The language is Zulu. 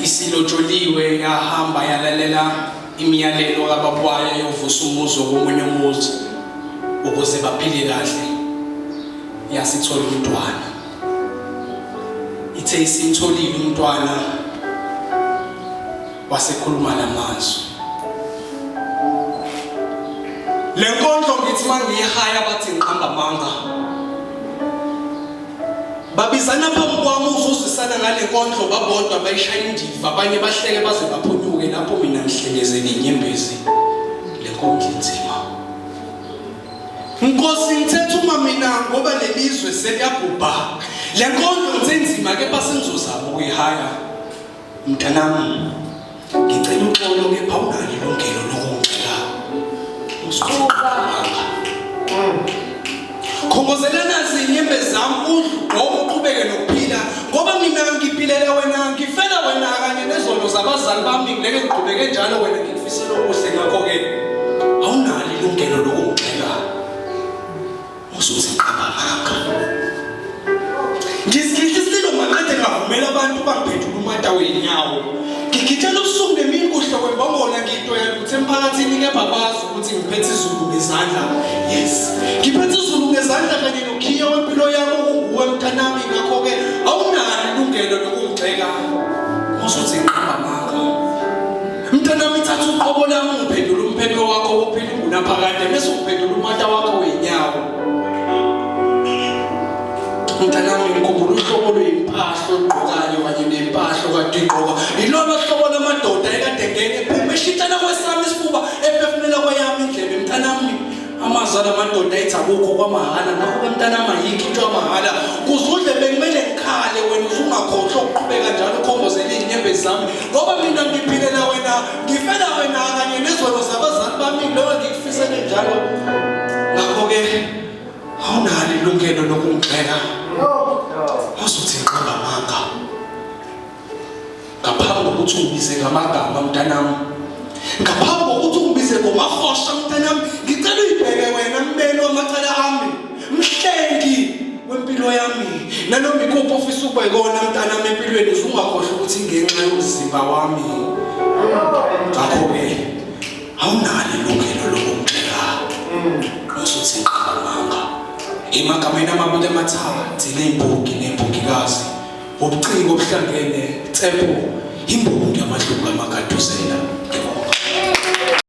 Isilotsholiwe yahamba yalalela imiyalelo kababa wayo yovusa umuzi komunye umuzi ukuze baphile kahle. Yasithola umntwana. Ithe isimtholile umntwana wasekhuluma lamazwi. Le nkondlo ngithi mangiyihaya bathi ngiqamba amanga. Babizana phambi kwami uzuzisana ngale nkondlo babodwa bayishaya indiva abanye bahleke baze baphunyuke lapho mina ngihlengezele inyembezi. Le nkondlo inzima. Nkosi ngithetha uma mina ngoba lelizwe seliyabhubha. Le nkondlo ngithe kepha sengizozama ukuyihaya. Mntanami, ngicela uxolo kepha unalo ilungelo lokungixela. Usuqhubeka. Khongozelana zinyembezi zami udle ugqoke uqhubeke nokuphila ngoba mina ngiphilela wena ngifela wena kanye nezono zabazali bami ngileke ngiqhubeke njalo wena ngikufisela okuhle ngakho-ke awunalo ilungelo lokungigxeka usuziqamba amanga. Ngizigidla isililo maqede ngavumela abantu bangiphendula umata wenyawo. Ngigitshela ubusuku nemini kuhle kwembongola ngito yalutho emphakathini kepha bazi ukuthi ngiphethe izulu ngezandla. Yes. Ngiphethe izulu ngezandla kanye nokhiye wempilo yami okunguwe mntanami ngakho-ke awunalo ilungelo lokungigxeka. Usuthi ngiqamba amanga. Mntanami thatha uqobo lami ungiphendule umphetho wakho wokuphila ingunaphakade bese ungiphendula umata wakho wenyawo. Mntanami ngikhumbula uhlobo lwempahla ogqokayo kanye nempahla okade uyigqoka. Yilolo hlobo lamadoda ekade ngene ephuma eshintshana kwesami isifuba ephefumulela kweyami indlebe mntanami. Amazwi alamadoda ethi akukho kwamahhala ngakho-ke mntanami ayikho into yamahhala kuze udle bekumele ngikhale wena uzungakhohlwa ukuqhubeka njalo ukhombozele iy'nyembezi zami ngoba mina ngiphilela wena ngifela wena kanye nezono zabazali bami loyo ngikufisele njalo ngakho-ke awunalo ilungelo lokungigxeka uzothi ngiqamba amanga Ngaphambi kokuthi ungibize ngamagama mntanami, ngaphambi kokuthi ungibize ngomahosha mntanami, ngicela uyibheke wena mmeli wamacala ami, mhlengi wempilo yami. Nanoma ikuphi ofisa ukuba yikona mntanami empilweni, uzungakhohlwa ukuthi ingenxa yomzimba wami. Ngakho-ke awunalo ilungelo lokungigxeka usuthi ngiqamba amanga. Emagameni amabili amathathu ney'mbongi ney'mbongikazi Ubuciko obuhlangene, Tshepo, imbongi yamadlubu kaMagaduzela.